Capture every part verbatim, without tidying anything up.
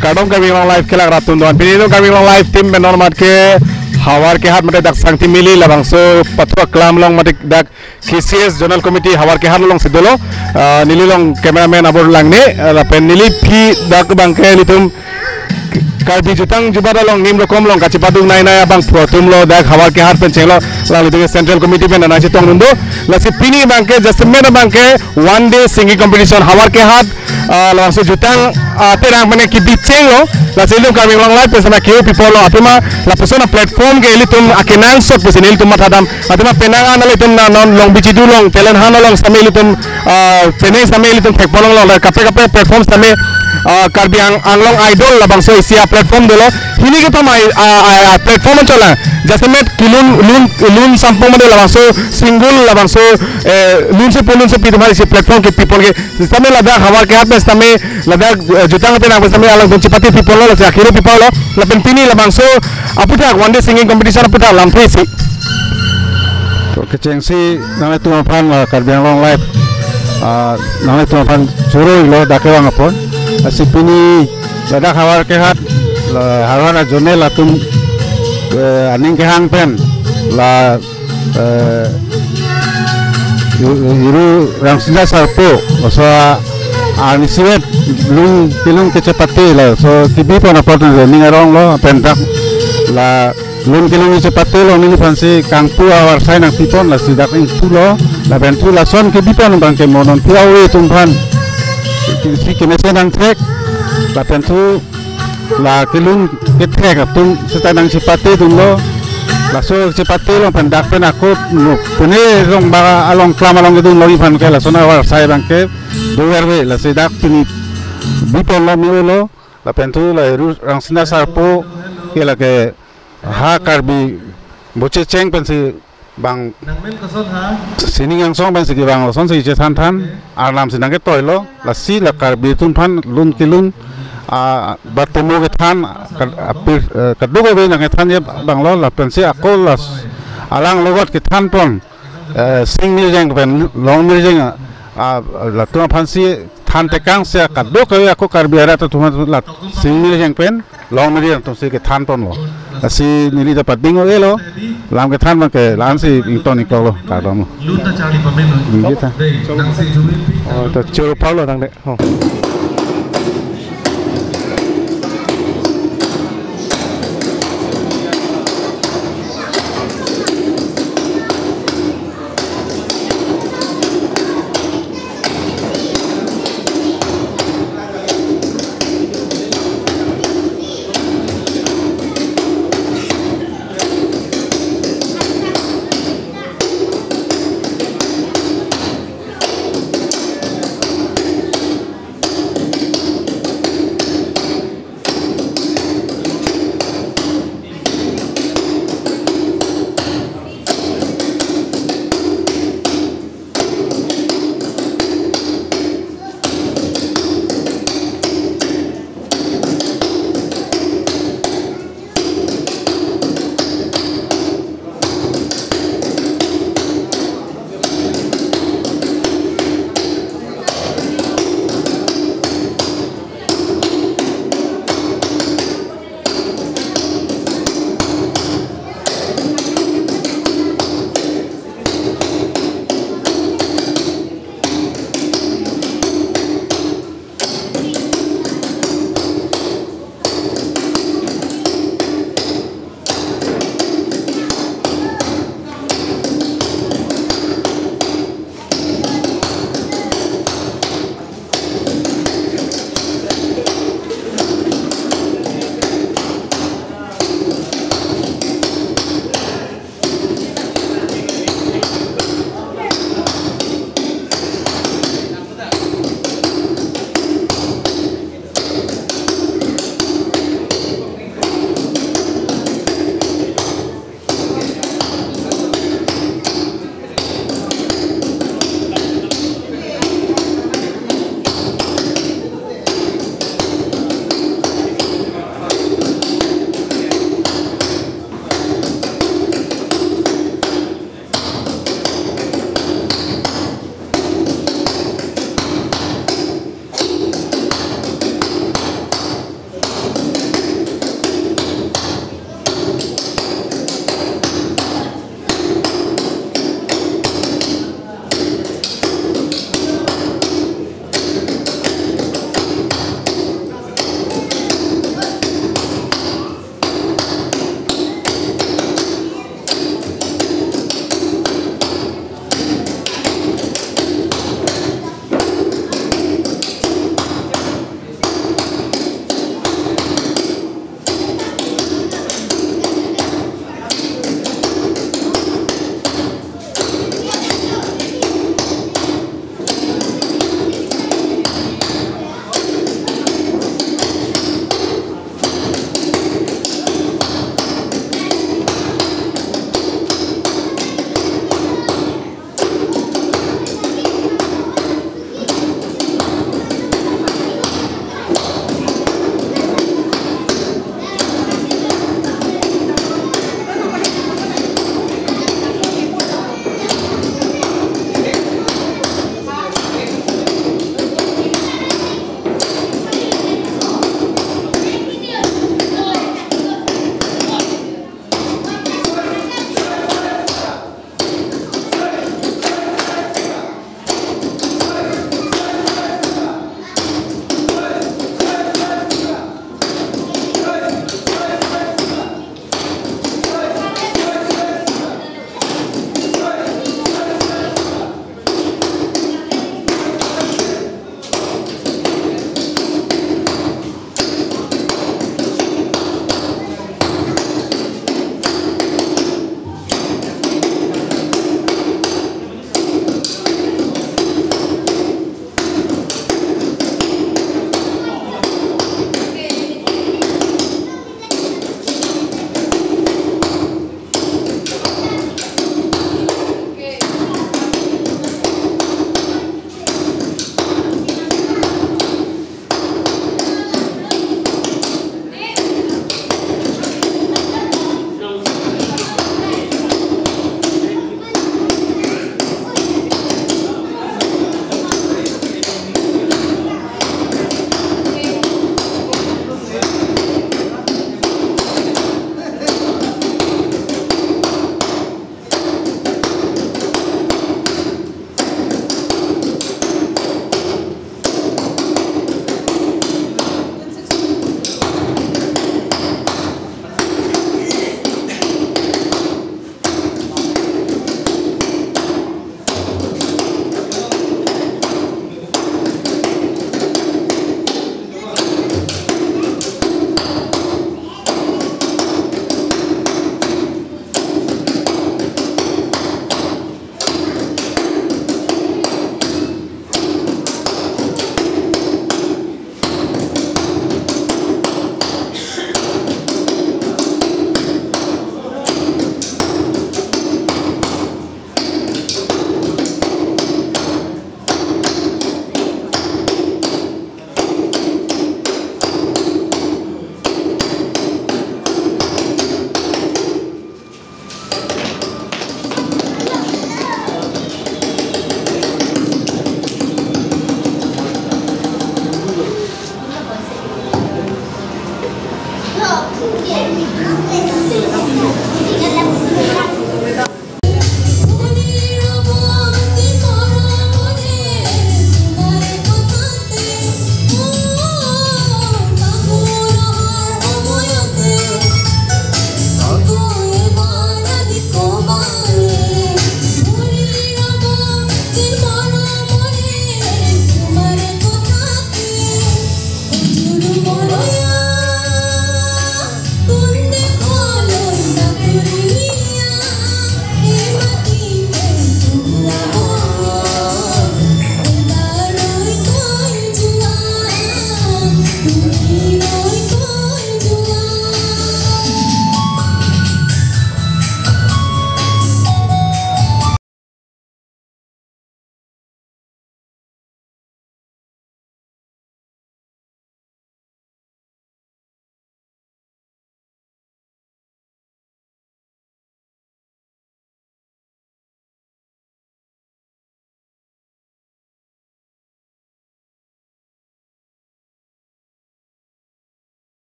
Kardom Karbi Anglong Live kelak rat atum do-an. Pini nelitum Karbi Anglong Live team pen non mat ke Howraghat mate dak Sangtimili labangso pathu aklam along mate dak K C S Zonal Committee Howraghat alongsi dolo. Ah, neli along cameraman Abor Langne, ah, lapen neliphi dak abangke ilitum Karbi jutang jubat along nim rokom along kachepaduk nai nai abangphu atum lo, dak Howraghat pen chenglo, alanglitum Central Committee pen nangchetongdun do. Lasi pini abangke jasemet abangke one day singing competition Howraghat, ah, labangso jutang, ah, terang pen kebi chenglo. Lasi ilitum Karbi Anglong Live pen sitame ke-o pipo lo, athema lapuson a-platform ke ilitum akenangsot pusi nelitum mathadam. Athema penang an ilitum na non Longbichidu along, Telenhan along sitame ilitum, ah, penang sitame ilitum thekponlonglo, la kaprek kaprek platform sitame, ah, Karbi Ang-, Anglong Idol labangso isi a-platform dolo. Hini kethom ai, ah, ah, ah, platform anchot lang. Jasemet kelun, lun, lun sampung mate labangso single labangso, eh, lunsepo lunsepi atum aphan isi platform kepipon ke. Sitame ladak Howraghat pen sitame ladak, eh, jutang pen nang pen sitame alangtum chepate piponlo, lasi akhiro pipo lo. Lapen pini labangso aputhak one day singing competition aputhak lamthe isi. To kechengsi nanglitum aphan la Karbi Anglong Live, ah, nanglitum aphan choro-ilo dak kevang apot. Lasi pini ladak Howraghat, la Howraghat a-zonal atum, eh, aning kehang pen la, eh, Iru, Iru Rangsina Sarpo, laso arnisi vet lun kelun kechepate, laso kebipon apot ning aronglo, pen dak la lun kelun kechepate lo, neliphansi kangpu avarsai nangpipon, lasi dak ingpulo, lapen thu lason kebipon abangke mo non pu ave atum aphan si kemesen nangthek, lapen thu la kelun kethek atum seta nangchepatedunlo. Laso chepate along pen dak pen ako no pune rong ba along klam along kedunlo, iphan ke lason avarsai abangke doverve, lasi dak pini biponlo, me-olo. Lapen thu la Iru Rangsina Sarpo ke lake ha Karbi bochecheng pensi bang Nangmen kason ha. Sining angsong pensi kevang, lasonsi chethan than, arnam si nangketoilo, lasi la Karbi atum aphan lun kelun, ah, batemo kethan, kad-, apir, eh, kadokave nangkethan ye abanglo, lapensi ako las-, alang logot kethanpon, eh, sing mirjeng pen long mirjeng, ah, latum aphansi than tekangsi kadokave ako Karbi arat atum aphan la sing mirjeng pen long mirjeng atumsi kethanponlo. Lasi neli ta pading o-elo, lam kethan abangke la-ansi ington ingtoklo, kardom. Lun ta charli pamenon. Inggi ta. Dei, nangsi jumin pi. Oh, to choro paulo tangte. Oh.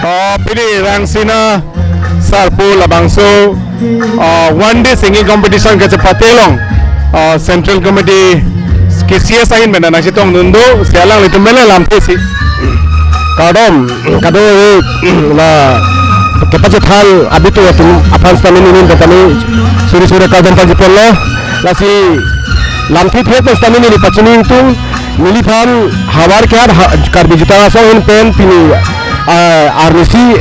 Oh, pini Rangsina Sarpo labangso, oh, one day singing competition kachepate along, oh, Central Committee K C S ahin pen nangchetongdun do, si alanglitum pen lamthe si. Kardom, kado la kepachethang abitu atum aphan sitame neli pen tame suri suri kardom pajipon lo. Lasi lamthe thek pen sitame neli pachini ingtung, neliphan Hawar Kehat ha-, Karbi Jutang Asong ahin pen pini, ah, arnisi,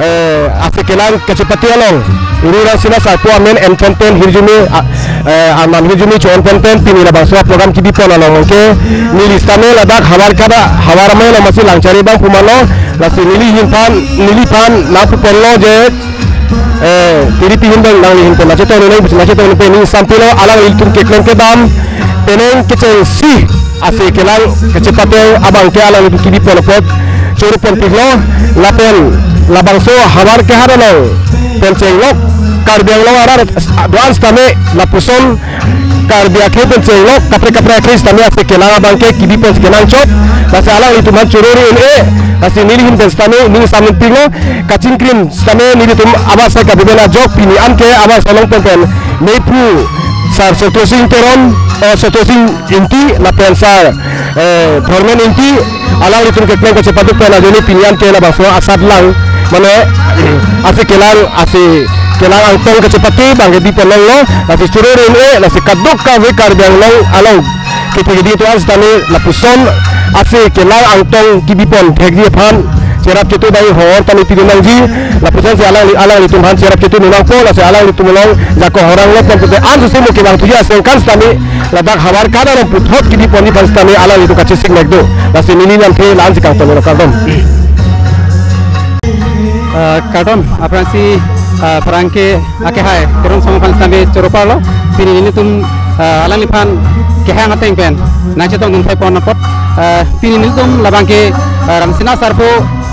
eh, ase kelang kachepate along Uru Rangsina Sarpo amen enpon pen hirjume, ah, eh, amen hirjume cho-onpon pen pini labangso program kebipon along ke neli sitame ladak Hawar Kehat, Hawar amei lo masi Langchari abang pu ma lo, lasi neli ahin pen, neliphan nangpupon lo je, eh, T D P ahin pen nangli ahin pen nangchetong nang, nangchetong pen ning sampilo, alanglitum keklem kedam penang kechengsi ase kelang kachepate abang ke alanglitum kebipon apot choro ponpiklo, lapen labangso Hawar Kehat along pen chenglok Karbi Anglong arat do-an sitame lapuson Karbi akhei pen chenglok kaprek kaprek akhei sitame ase kelang abang ke kebipon si kenangchot, lasi alanglitum aphan choro ri un-e, lasi neli ahin pen sitame ning samnun piklo, kachingkrim sitame nelitum abang sai kabiben ajok pini an ke abang sai along pen pen meiphu Sar Sotosing Teron, eh, Sotosing Ingti lapen sar, eh, Thormen Ingti, alanglitum keklem kachepatu pen ajoine pini an ke labangso asat lang, mane, asi kelang, asi kelang angtong kachepatu abang kebi pon longlo, lasi choro ren-e, lasi kadokave Karbi Anglong along kethe kedi atum an sitame lapuson asi kelang angtong kebi pon thekji aphan cherap chetu dai hor tame pidun nangji, lapuson si alang, alanglitum aphan cherap chetu nangpo, lasi alanglitum along jako horang lo pon pute an suse mo kevang thuji asengkan sitame ladak Howraghat along puthot kebi ponji aphan sitame alanglitum kachesik mek do. Lasi neli lamthe la-an si kangton lo, kardom. Eh, kardom, aphrangsi, eh, pherangke akehai, Teron Song aphan sitame choro parlo, pini nelitum, eh, alangliphan kehang ateng pen nangchetongdun thai pon apot, eh, pini nelitum labang ke, eh, Rangsina Sarpo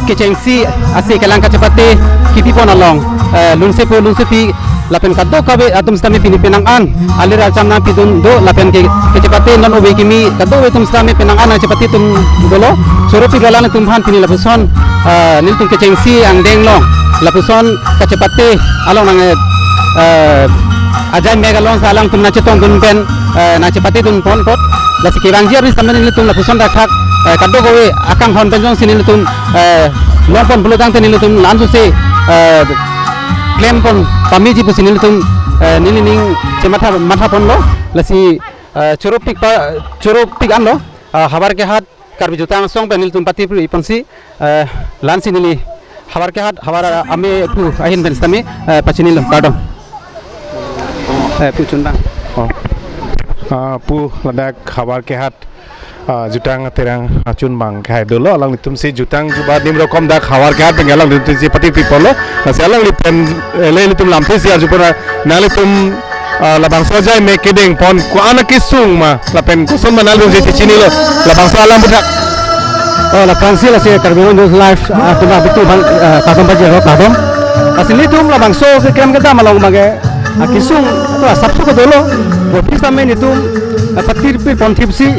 kechengsi asi kelang kachepate kebi pon along, eh, lunsepo lunsepi lapen kadokave atum sitame pini penang an alir acham nangpidun do lapen ke kachepate non ove kimi kadokave atum sitame penang an nangchepate atum dolo. Choro pik alanglitum aphan pini lapuson, eh, nelitum kechengsi angdeng along lapuson kachepate along nang, eh, ajai mek along si alangtum nangchetongdun pen, eh, nangchepatedun pon apot. Lasi kevangji arni sitame nelitum lapuson dak thak, eh, kadokave akanghon pen jongsi nelitum, eh, long pon pulo tangte nelitum la-an suse, eh, klem pon pameji pusi nelitum, eh, nelining chematha matha ponlo. Lasi, eh, choro pik pa, choro pik anlo, eh, Howraghat Karbi Jutang Asong pen nelitum patirpi ponsi, eh, la-an si neli Howraghat, Howraghat ame pu ahin pen sitame, eh, pachinilo, kardom. Eh, pu chunbang. Oh. Ah, pu ladak Howraghat, ah, Jutang Terang, ah, chunbang kehai dolo, alanglitum si jutang juba nim rokom dak Howraghat pen alanglitum si patirpi ponlo. Lasi alangli pen, eh, le nelitum lamthe si arju pon, nanglitum, ah, labangso ajai mek kedeng pon ko-an akesung ma lapen koson ma nanglitum si chinilo, labangso alam aphuthak. Oh, la aphrangsi lasi Karbi Anglong News Live, ah, atum abitu bang, ah, kardom pajirlo, kardom. Lasi nelitum labangso keklem kedam along abang ke, ah, kesung, ato asapso ke dolo, bo pis tame nelitum, ah, patirpi pon thipsi,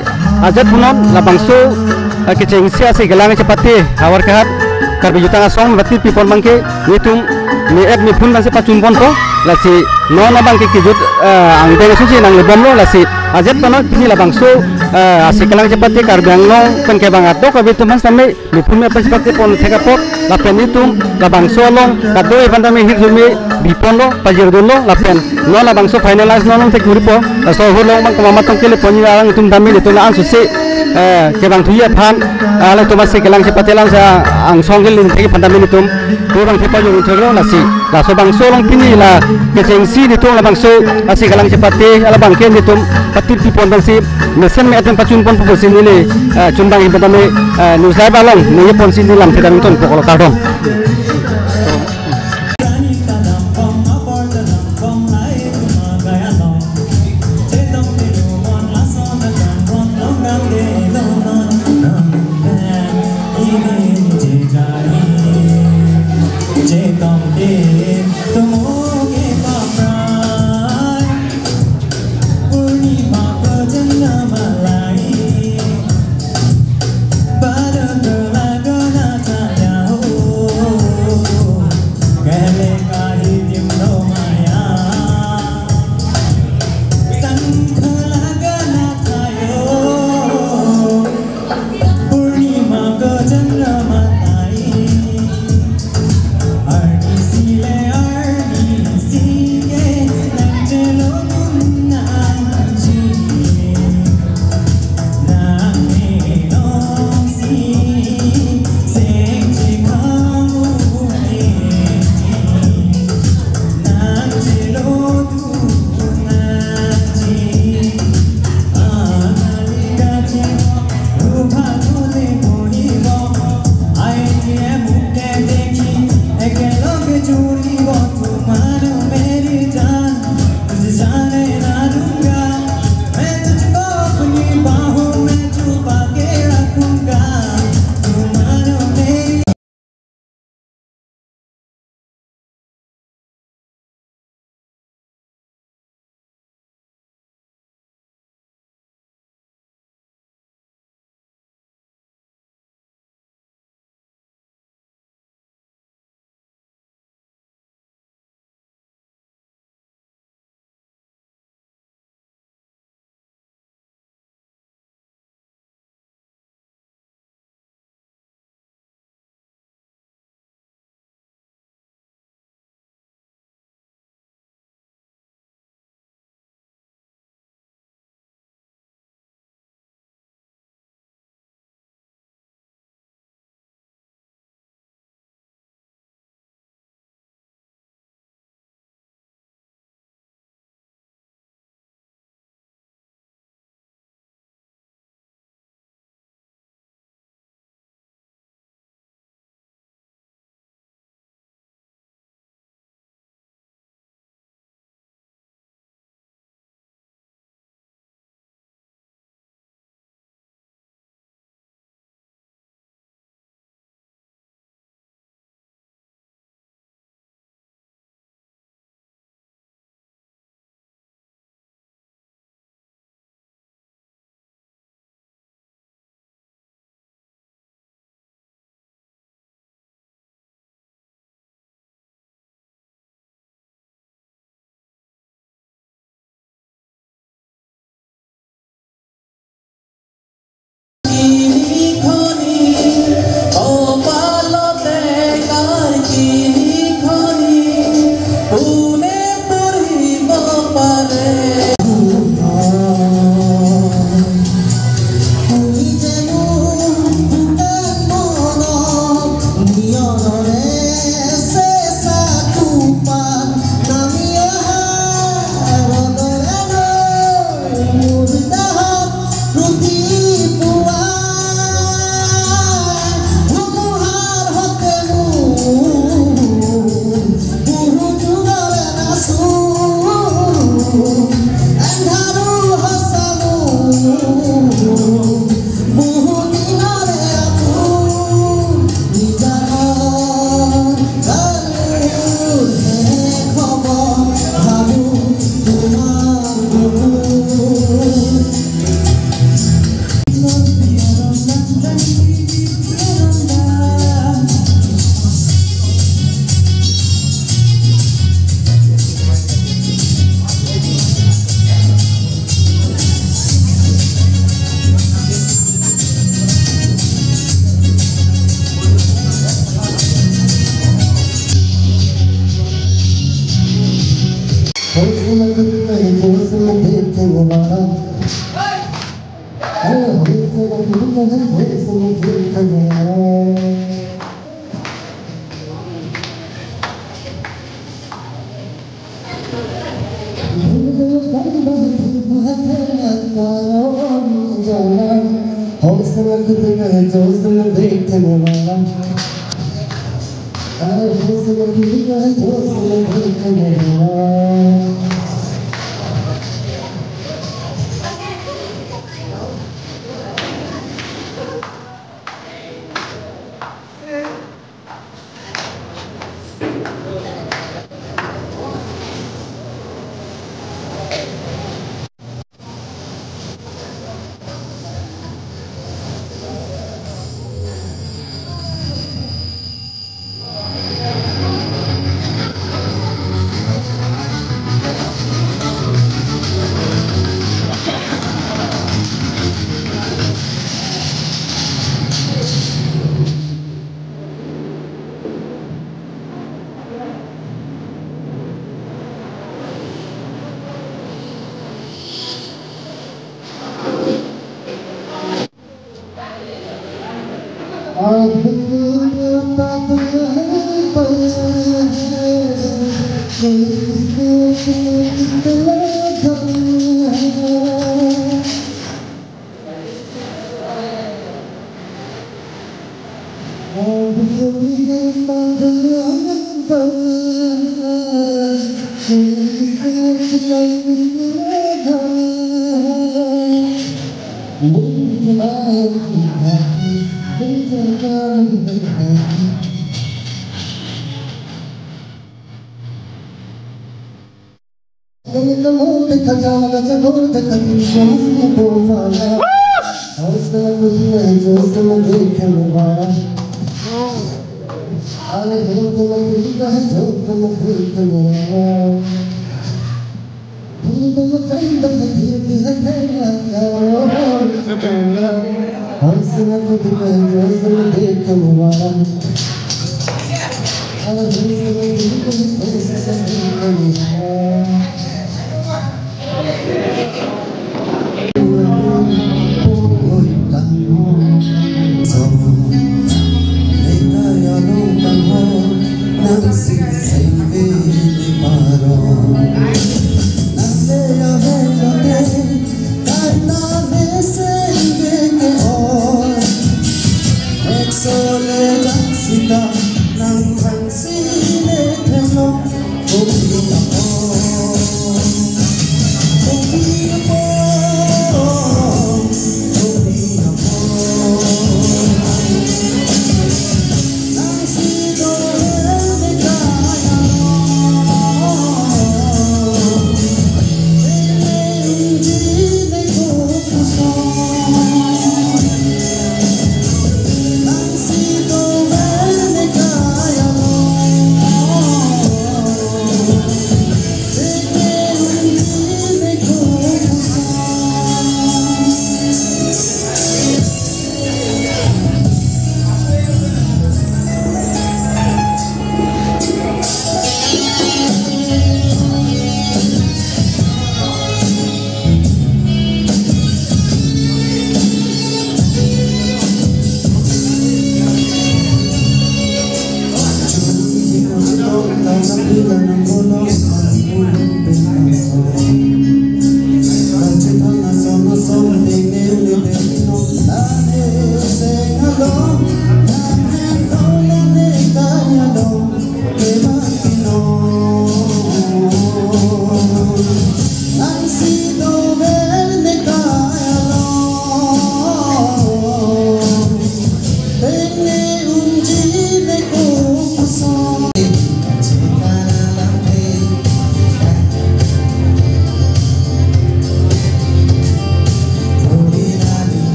ajat punon, labangso, ah, kechengsi asi kelang chepate, Howraghat, Karbi Jutang Asong, patirpi pon abang ke, nelitum, me-et mephun abang si pachun ponpo, lasi, non abang ke kejut, ah, angdeng suji nangle bomlo, lasi, ajat punon, pini labangso, ah, asi kelang chepate Karbi Anglong pen kevang adok abitu aphan sitame, mephun me aphan chepate pon thek apot, lapen nelitum labangso along kadokave aphan tame hirjume bi ponlo, pajirdunlo, lapen non labangso finalize non thek kuripo, laso ahut along abang komat matong kele ponji alangtum tame nelitum la-an suse, eh, kevang thuji aphan, eh, alangtum asi kelang chepate lang sa angsong kele thek aphan tame nelitum kurang thepa jong theklo, lasi laso bangso along pini la kechengsi nelitum labangso asi kelang chepate, alabang ke nelitum patirpi pon abang si mesen me atum pachun ponpo pusi neli, eh, chunbang ahin pen tame, eh, News Live along neli ponsi neli lamthe tame tonpo, kardom.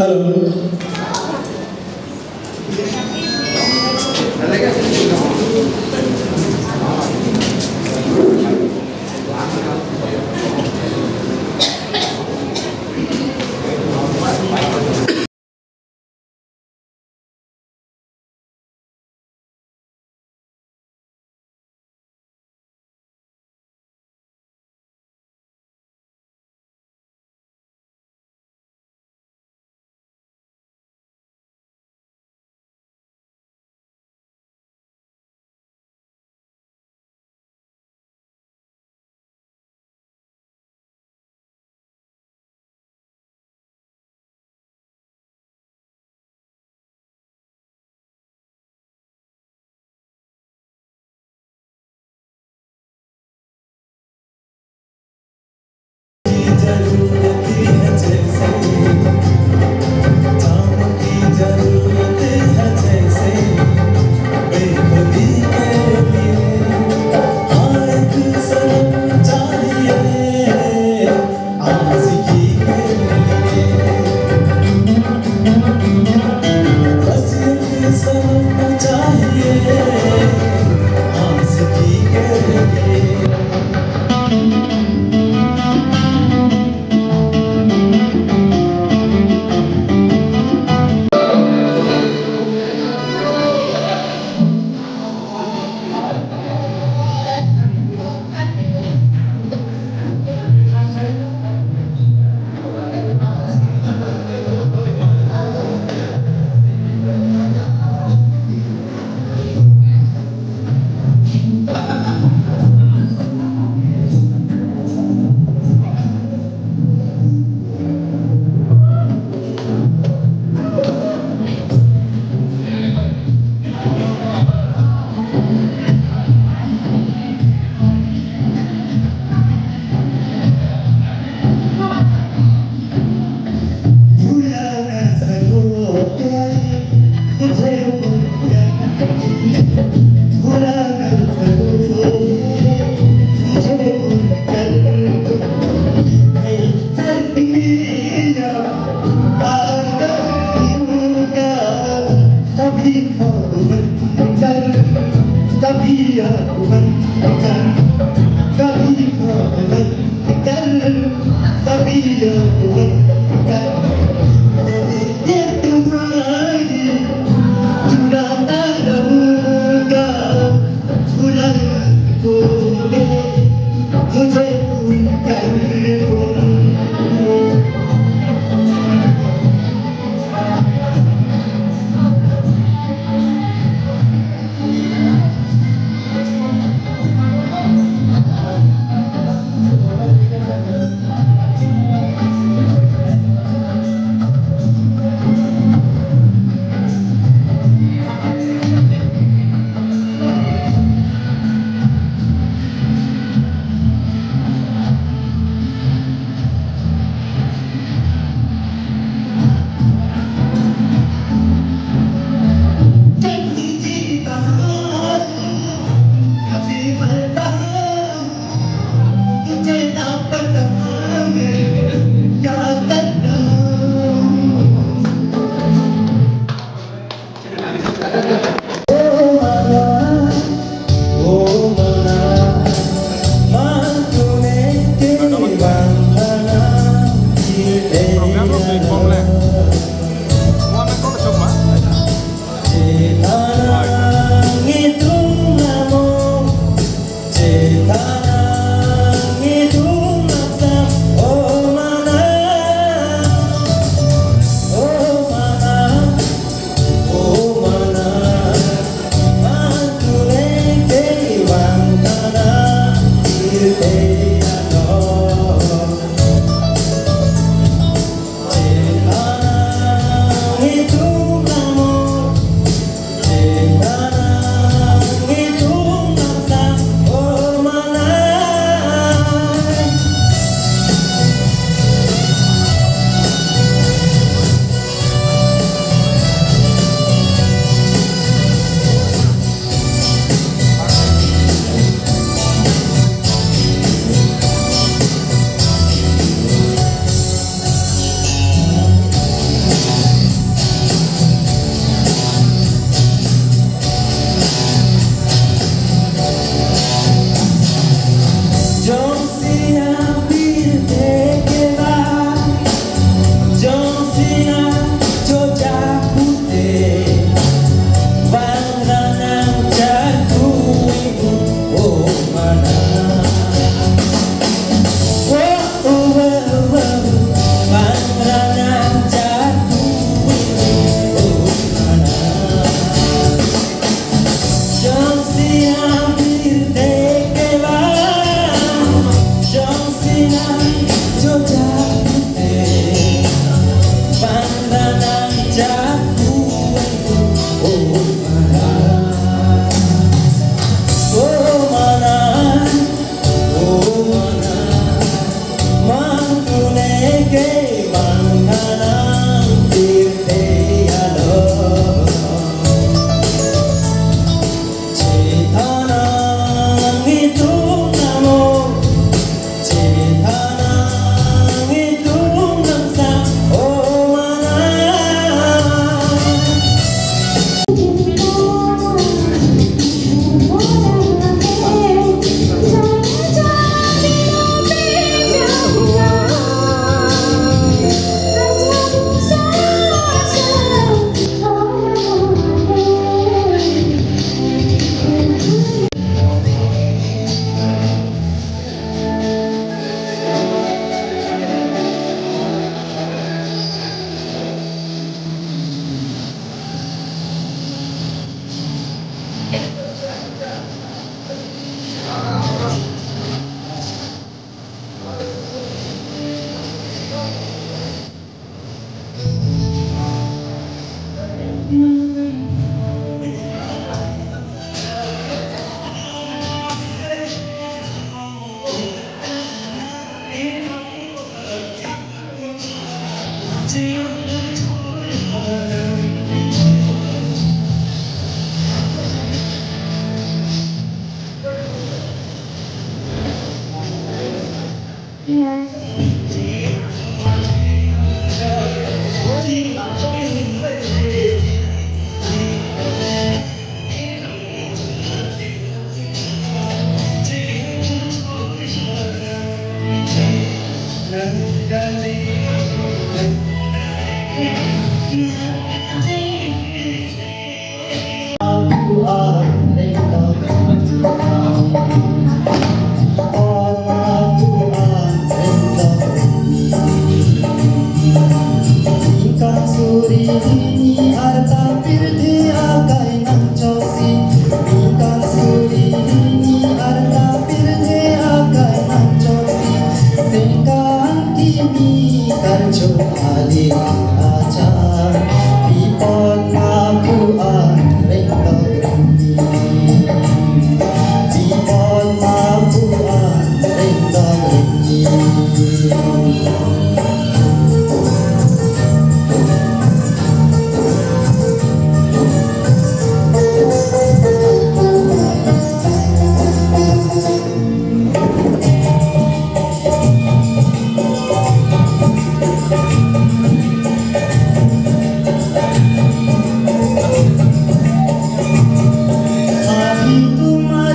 Hello.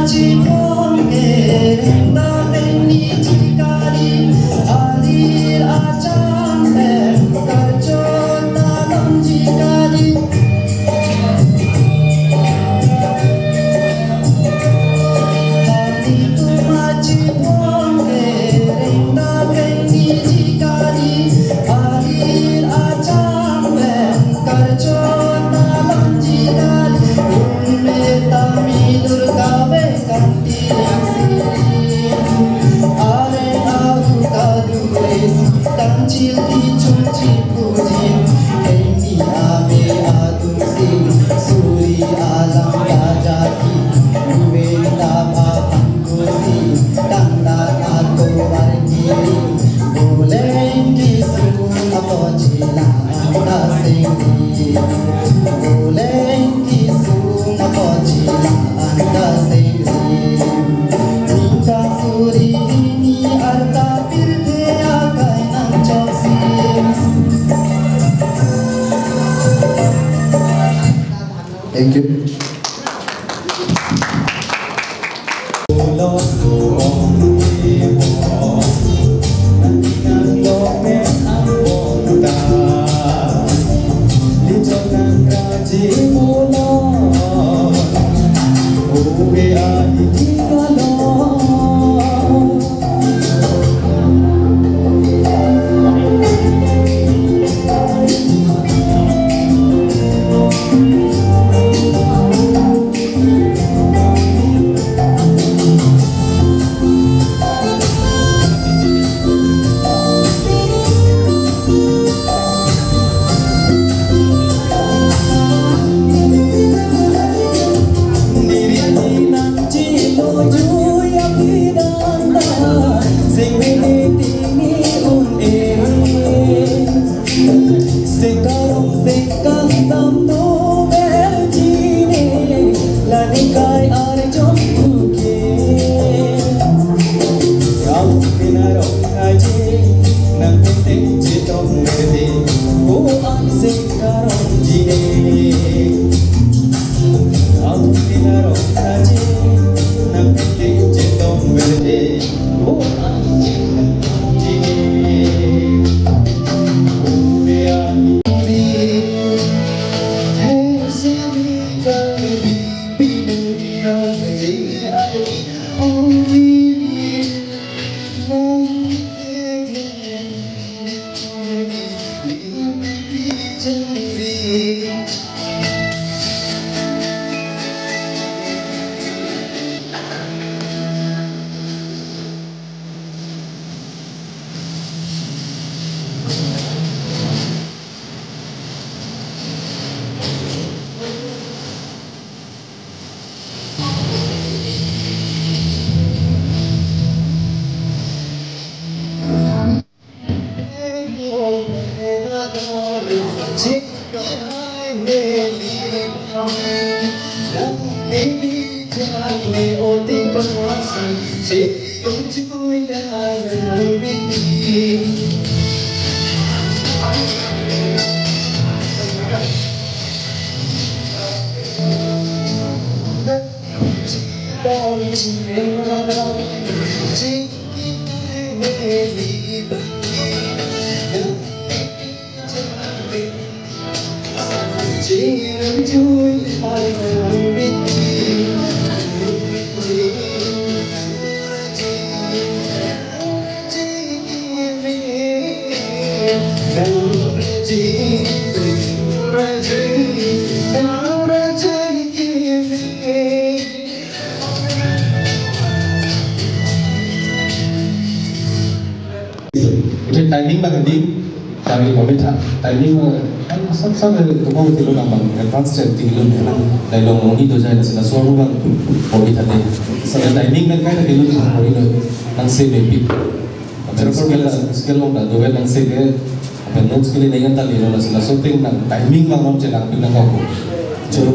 Chipon ke ringdak pen niji kali, alir acham pen karchot ta longji kali. Kali tuma chipon ke ringdak pen niji kali, alir acham pen karchot ta longji kali. Unme ta midur kave kanti angsiri. Are ahu kadure si kangchil di chunchi puji. Heni ave adun si suri alam kajati. Uve taba hangku si tangda atovar kiri. Buleng kisung apoji la-an kasingri. Buleng kisung apoji la-an kasingri. Ningkan suri hini arta pirthe akai nangchoksi. Thank you. Sing karong sing kangtam to verjine, la nekai arjong puke. Kau pinarong aje, nang puteng citong verde, ko an sing karong jine. Kau pinarong aje, nang puteng citong verde. Itum timing bang di kami pamit ha. Timing, eh, kan sab sab, eh, tukang tilo nang bang advance chat tilo nang. Dai long long ni do jai na sila suara bang pamit ha de. Sila timing bang kai na tilo nang pamit do. Nang se me pi. Pero skill, skill long ta do nang se ke. Apa notes ke le nang ta lilo na sila shooting nang timing bang nom chenang pi nang kau. Choro.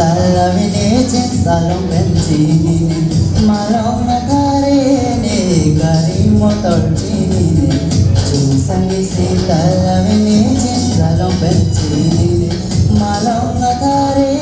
Talavine jeans along pen chinine, malong athare ne gari motor chinine, chusang isi talavine jeans along pen chinine, malong athare.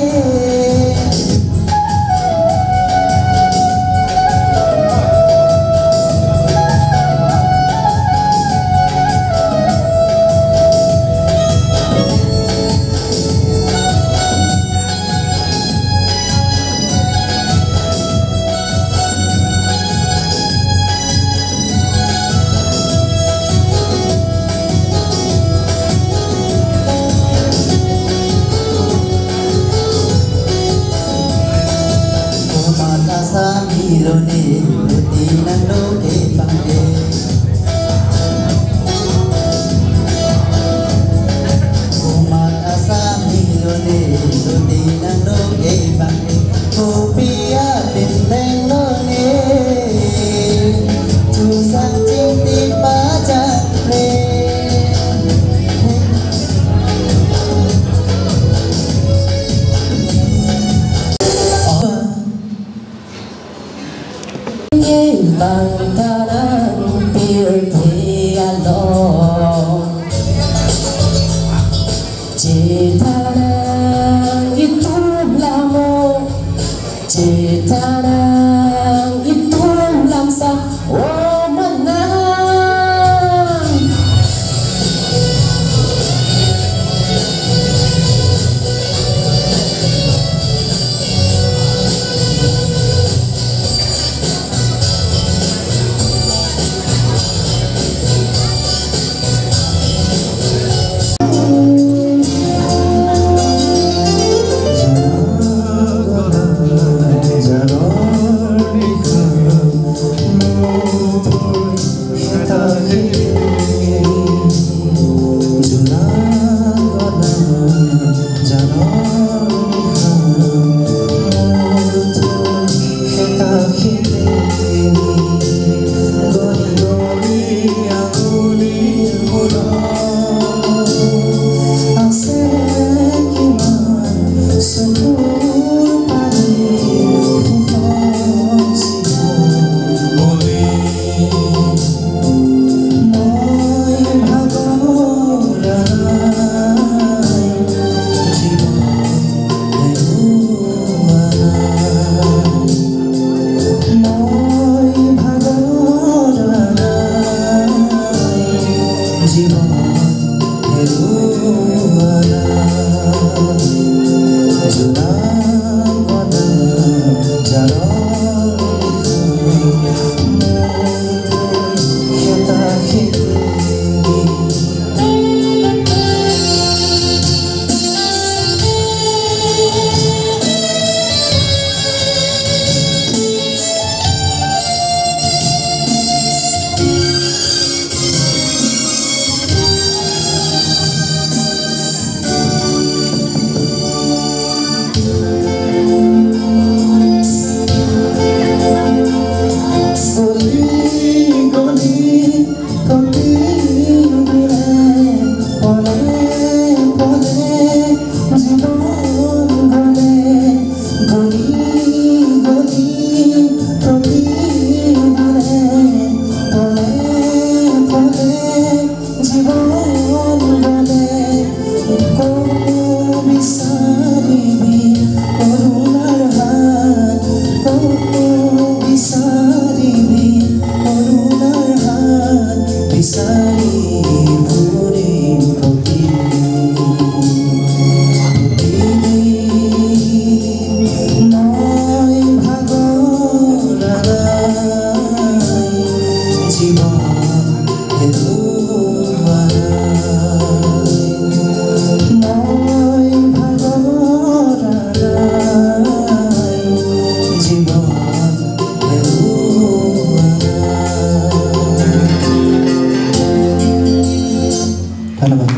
Komat asami lone, ruti nanglo ke bang ke. Komat asami lone, ruti nanglo ke bang ke. Kopi apin deng lone, chusang chingti pajak re. Bang tanang pirthe along, chethanang itum lam o, chethanang itum lam sang o manang. ধন্যবাদ।